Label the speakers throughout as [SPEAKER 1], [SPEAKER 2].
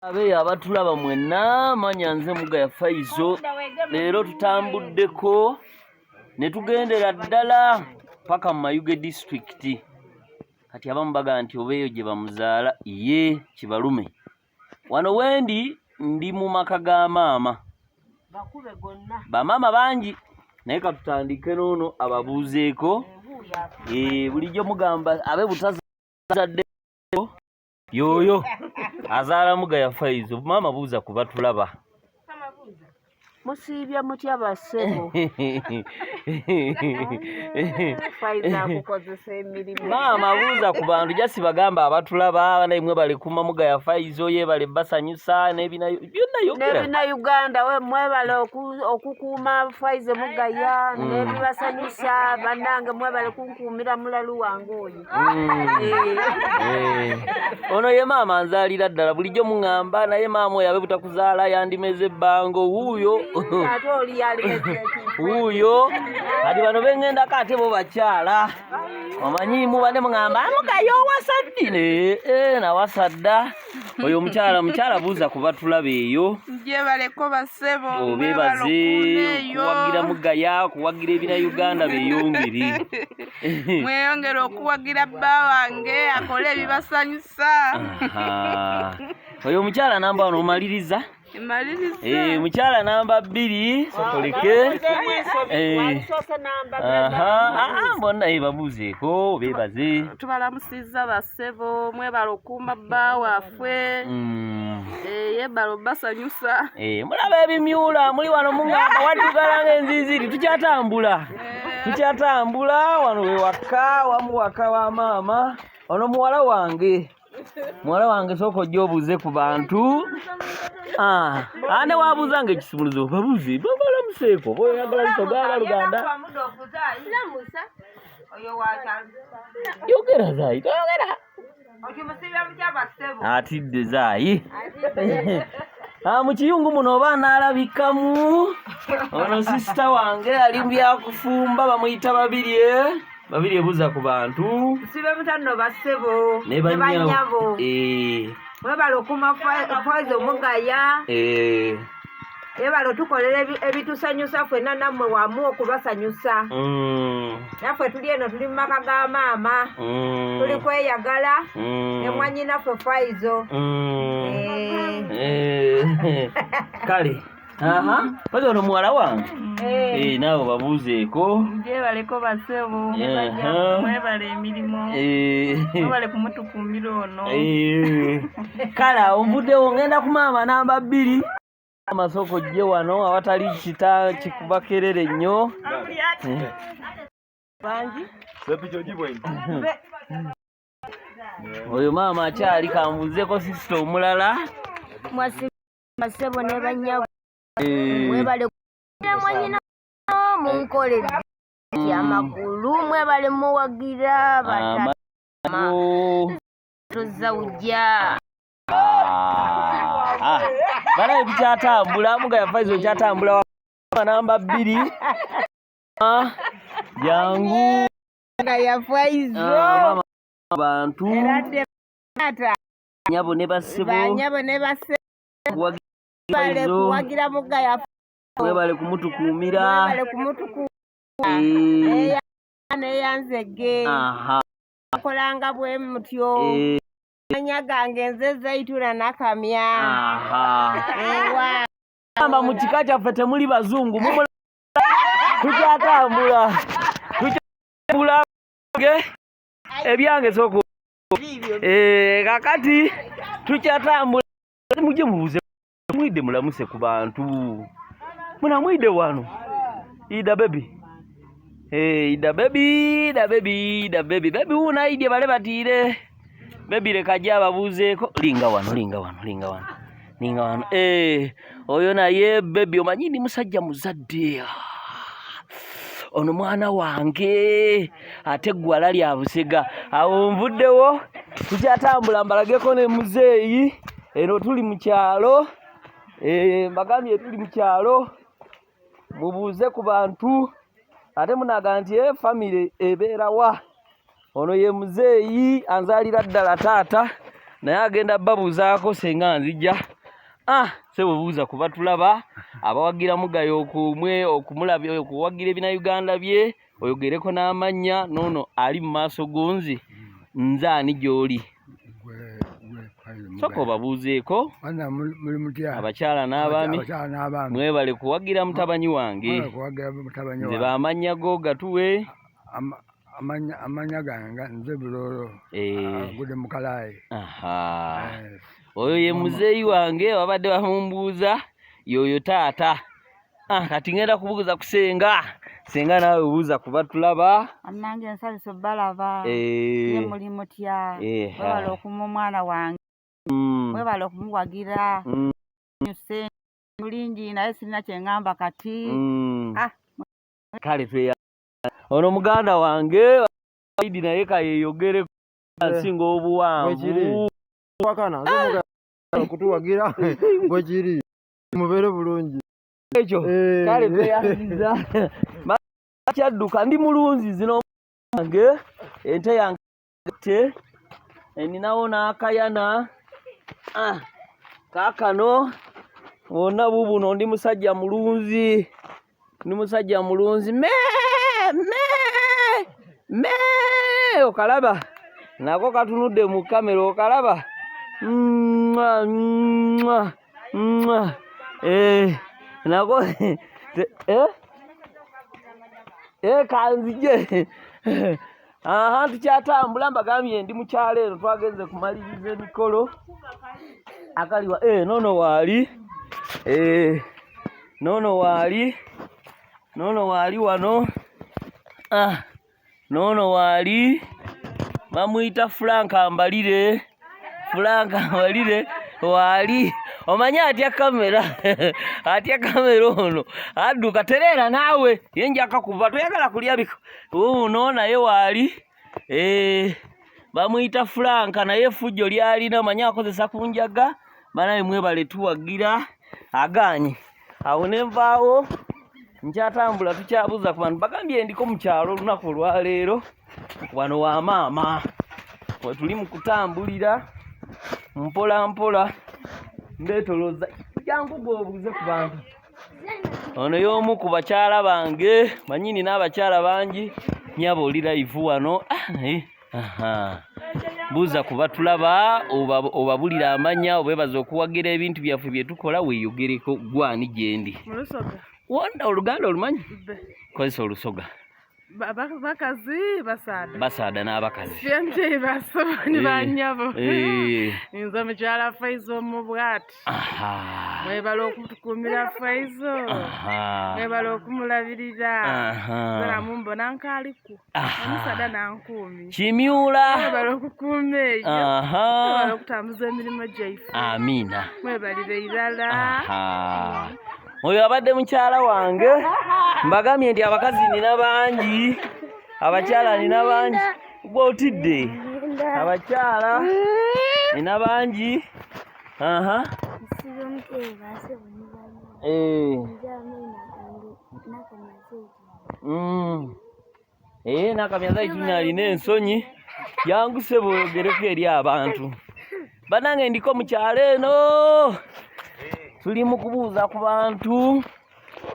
[SPEAKER 1] Abeeyo abatulaba mwenna, manya nze Mugaya Faizo. Leero tutambuddeko ne tugendera ddala paka mu Mayuge disitulikiti. Kati abamu bagamba nti oba eyo gye bamuzaala ye kibalume. Wano wendi ndi mu maka ga maama. Bamaama bangi naye katutandike n'ono ababuuzeeko. Bulijjo mugamba abe butazadde yoyo azaala Mugaya Faizo. Maama buuza ku batulaba.
[SPEAKER 2] Musiibye mutya bassebo? Faizo akukozesa emirimu.
[SPEAKER 1] Maama buuza ku bantu jasi bagamba abatulaba naye mwebale kuma Mugaya Faizo yebale basanyusa n'ebina byonna yogera.
[SPEAKER 2] N'ebina Uganda we mwebale okukuuma Faizo Mugaya n'ebibasanyusa bannange mwebale kunkuumira mulalu wange oyo.
[SPEAKER 1] Ono ye maama nzaalira ddala bulijjo muŋŋamba naye maama oyo abe butakuzaala yandimeze ebbango wuuyo
[SPEAKER 2] Ate oli yalimeze ekintu.
[SPEAKER 1] Wuuyo kati bano beŋŋendako ate bo bakyala omanyi mubadde muŋŋamba Mugaya owasa ddi nawasa dda. Oyo omukyala mukyala buuza ku batulaba eyo.
[SPEAKER 3] Gyebaleko bassebo.
[SPEAKER 1] Obeebaze okuwagira Mugaya, okuwagira ebina Uganda beeyongere.
[SPEAKER 3] Mweyongere okuwagira bba wange akole ebibasanyusa.
[SPEAKER 1] Oyo omukyala namba wano omaliriza?
[SPEAKER 3] Maliriza.
[SPEAKER 1] Mukyala namba 2 sokoleke. Bonna babuuzeeko beebaze.
[SPEAKER 3] Tubalamusizza bassebo, mwebale okuuma bba waffe. Yeebale obbasanyusa.
[SPEAKER 1] Mulaba ebimyula muli wano muŋŋamba waddugala ng'enziiziri tukyatambula. Tukyatambula wano we waka wamu waka wa maama. Ono muwala wange. Muwala wange sooka ojje obuuze ku bantu. Ane wabuuza ng'ekisumuluzo babuuze babalamuseeko oba oyagala Lusoga oba Luganda. Yogera Zaayi, toyogera. Atidde Zaayi. Mu kiyungu muno oba anaalabikamu. Ono sisita wange ali mu byakufumba bamuyita Babirye. Babirye buuza ku bantu.
[SPEAKER 2] Sibe mutanno bassebo
[SPEAKER 1] ne
[SPEAKER 2] bannyabo. Mwebale okuuma Faizo Mugaya. Mwebale otukolera ebitusanyusa ffenna nammwe wamu okubasanyusa. Naffe tuli eno tuli mu maka ga maama. Tuli kweyagala ne mwannyinaffe Faizo.
[SPEAKER 1] Kale. Faizo ono muwala wange. Naawe babuuzeeko.
[SPEAKER 3] Gyebaleko bassebo. Mwebale emirimu. Mwebale kumutukuumira ono.
[SPEAKER 1] Kale awo nvuddewo ngenda ku maama namba 2. Amasoko ojje wano awatali kita kikuba kerere nnyo.
[SPEAKER 2] Bangi.
[SPEAKER 1] Oyo maama akyali kambuuzeeko sisita omulala.
[SPEAKER 4] Mwasebo ne bannyabo. Mwebale mwannyina munkoledde amakulu mwebale muwagira batama tozawujja.
[SPEAKER 1] Balabe tukyatambula Mugaya Faizo kyatambula wa namba 2. Jangu
[SPEAKER 2] Mugaya Faizo.
[SPEAKER 1] Mama bantu. Nyabo ne bassebo.
[SPEAKER 2] Banyabo ne bassebo. Kuwagira Mugaya.
[SPEAKER 1] Mwebale kumutukuumira.
[SPEAKER 2] Mwebale kumutukuumira. Neyanzege. Akolanga bwe mutyo. Manya gange nze Zaituna Nakamya. Ewa.
[SPEAKER 1] Mama mu kika kyaffe temuli bazungu. Tukyatambula. Tukyatambula. Ebyange soko. Kakati tukyatambula. Mujje mubuuze. Mwidde mulamuse ku bantu. Muna mwidde wano. Ida baby. Ida baby, Ida baby, Ida baby. Baby una idye bale batiire. Baby leka ajje ababuuzeeko. Linga wano, linga wano, linga wano. Linga wano. Oyo naye baby omanyi ndi musajja muzadde. Ono mwana wange ate eggwala lya Busega. Awo nvuddewo tukyatambula mbalageko ne muzeeyi. Eno tuli mu kyalo. Mbagambye tuli mu kyalo. Mubuuze ku bantu. Ate munaga nti famire ebeera wa? Ono ye muzeeyi anzaalira ddala taata. Naye agenda babuuzaako senga nzija. Ah, sebo buuza kuba tulaba abawagira Mugayo okumwe okumulabya okuwagira ebinayuganda bye oyogereko n'amannya noono ali mu maaso gonzi nze ani gy'oli soka obabuuzeeko abakyala n'abaami mwebale kuwagira mutabanyi wange nze baamannya go gatuwe
[SPEAKER 5] Amanya gange nze Buloolo
[SPEAKER 1] eh.
[SPEAKER 5] agudde mu kalaayi. Eh.
[SPEAKER 1] Oyo ye muzeeyi wange babadde bamumbuuza yoyo taata. Ah, kati ngenda kubuuza ku senga. Senga naawe buuza kuba tulaba.
[SPEAKER 6] Annange nsanyuse balaba.
[SPEAKER 1] Eh.
[SPEAKER 6] Ye muli mutya? Mwebale okuuma omwana wange. Mwebale okumuwagira. Nsanyuse lingi naye sirina kye ŋŋamba kati. Ah.
[SPEAKER 1] Kale tweya ono muganda wange idi naye kayeyogere asinga obuwanvu
[SPEAKER 7] wakana okutuwagira bwekiri mubeere bulungi
[SPEAKER 1] ekyo
[SPEAKER 7] eh.
[SPEAKER 1] Kale tweyanziza kyadduka ndi mulunzi zino wange ente yange te ninawo n'akayana ah, kaakano wonna bubuno ndi musajja mulunzi ndi musajja mulunzi me me me okalaba nako katunudde mu kamera okalaba mwa mwa mwa eh nako eh eh kanzije aha tukyatambula mbagambye ndi mukyalo eno twagenze kumaliriza emikolo akaliwa eh nono waali eh nono waali nono waali wano ah nono waali bamuyita Frank Ambalire Frank Ambalire waali omanyi atya kamera atya kamera ono adduka tereera naawe ye njakakuva toyagala kulya biko uno naye waali eh, bamuyita Frank naye effujjo lyalina omanyi akozesa ku njaga banaye mwebale tuwagira agaanye awo ne nvaawo nkyatambula tukyabuuza ku bantu bagambye ndiko mu kyalo olunaku olwaleero wano wa maama wetuli mu kutambulira mpola mpola mbeetolooza jangu gwe obuuze ku bantu ono y'omu ku bakyala bange manyini n'abakyala bangi nyaba oli live wano ah, naye aha buuza ku batulaba obabulira amannya obeebaza okuwagira ebintu byaffe bye tukola weeyogereko gwani gyendi wonna oluganda olumanyi kozesa olusoga
[SPEAKER 3] Bakazi basaada
[SPEAKER 1] basaada n'abakazi
[SPEAKER 3] sente basebo ne
[SPEAKER 1] Eh,
[SPEAKER 3] banyabo
[SPEAKER 1] eh.
[SPEAKER 3] nze mukyala Faizo omu bwati
[SPEAKER 1] Aha.
[SPEAKER 3] mwebale okutukuumira Faizo
[SPEAKER 1] Aha.
[SPEAKER 3] mwebale okumulabirira
[SPEAKER 1] Aha.
[SPEAKER 3] zala mumbona nkaaliku
[SPEAKER 1] Aha.
[SPEAKER 3] omusaada nankuumi
[SPEAKER 1] Kimyula.
[SPEAKER 3] mwebale okukuuma eyo
[SPEAKER 1] Aha.
[SPEAKER 3] mwebale okutambuza emirimu gyaife
[SPEAKER 1] Amina.
[SPEAKER 3] mwebalire irala
[SPEAKER 1] Aha. Oyo abadde mukyala wange mbagambye nti abakazi nina bangi abakyala nina bangi gwe otidde abakyala nina bangi aha Eh. Mm. Eh, Nakamya Zaituni alina ensonyi jangu ssebo oyogereko eri abantu banange ndiko mu kyalo eno tuli mu kubuuza ku bantu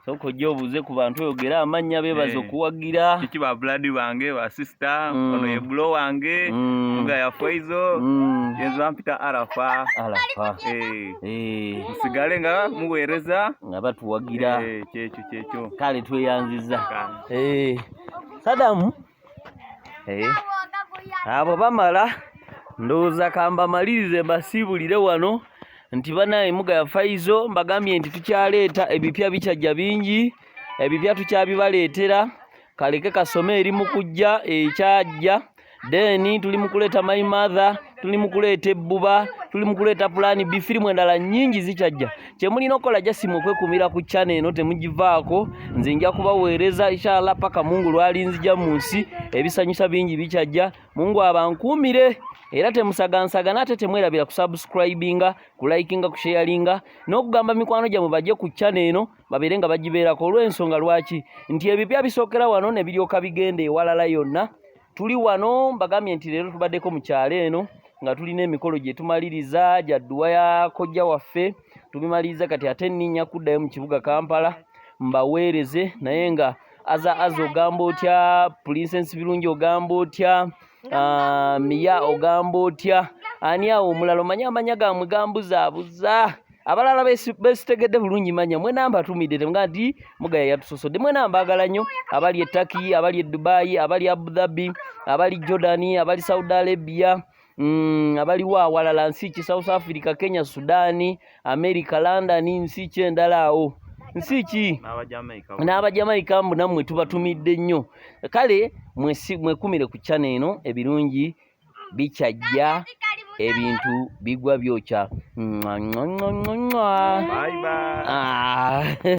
[SPEAKER 1] sooka ojja obuuze ku bantu oyogere amannya beebaza
[SPEAKER 8] Eh.
[SPEAKER 1] okuwagira
[SPEAKER 8] Kiki ba blood bange ba sister
[SPEAKER 1] Mm.
[SPEAKER 8] ono ye bulo wange
[SPEAKER 1] Mm.
[SPEAKER 8] muga ya Faizo
[SPEAKER 1] Mm.
[SPEAKER 8] yenze bampita Arafa
[SPEAKER 1] Arafa.
[SPEAKER 8] Eh.
[SPEAKER 1] Eh.
[SPEAKER 8] Musigale nga muweereza
[SPEAKER 1] nga batuwagira
[SPEAKER 8] Eh, kyekyo kyekyo
[SPEAKER 1] kale tweyanziza Eh. Sadamu Eh. Abo bamala ndowooza kambamalirize mbasiibulire wano nti banaye Mugaya Faizo mbagambye nti tukyaleeta ebipya bikyajja bingi ebipya tukyabibaleetera kaleke kasome eri mu kujja ekyajja then tuli mu kuleeta my mother tuli mu kuleeta ebbuba tuli mu kuleeta plan B firimu endala nnyingi zikyajja kye mulina okukola jasimu okwekuumira ku channel eno temugivaako nze nja kubaweereza inshallah paka Mungu lwalinzija mu nsi ebisanyusa bingi bikyajja Mungu abankuumire era temusagansagana ate temwerabira kusubscribinga kulikinga kusharinga n'okugamba mikwano gyammwe bajje ku channel eno babeere nga bagibeerako olw'ensonga lwaki nti ebipya bisookera wano ne biryoka bigenda ewalala yonna tuli wano mbagambye nti leero tubaddeko mu kyalo eno Nga tulina emikolo gye tumaliriza gya dduwa ya kojja waffe, tubimaliriza kati ate nninnya kuddayo mu kibuga Kampala mbaweereze. Naye nga aza aza ogamba otya? Princess Birungi ogamba otya? Miya ogamba otya? Ani awo omulala? Omanyi amanya gammwe gambuzaabuza. Abalala besitegedde bulungi manya mwena mbatumidde temuga nti Mugaya yatusosodde. Mwena mbaagala nnyo, abali e Turkey, abali e Dubai, abali Abu Dhabi, abali Jordan, abali Saudi Arabia, abaliwo awalala nsi ki, South Africa, Kenya, Sudan, America, London, nsi ki endala awo, nsi ki n'Abajamaika, mbu nammwe tubatumidde nnyo. Kale mwekumire ku channel eno, ebirungi bikyajja, ebintu bigwa byokya. Mwa, mwa, mwa, mwa, mwa.
[SPEAKER 8] Bye bye.
[SPEAKER 1] Ah.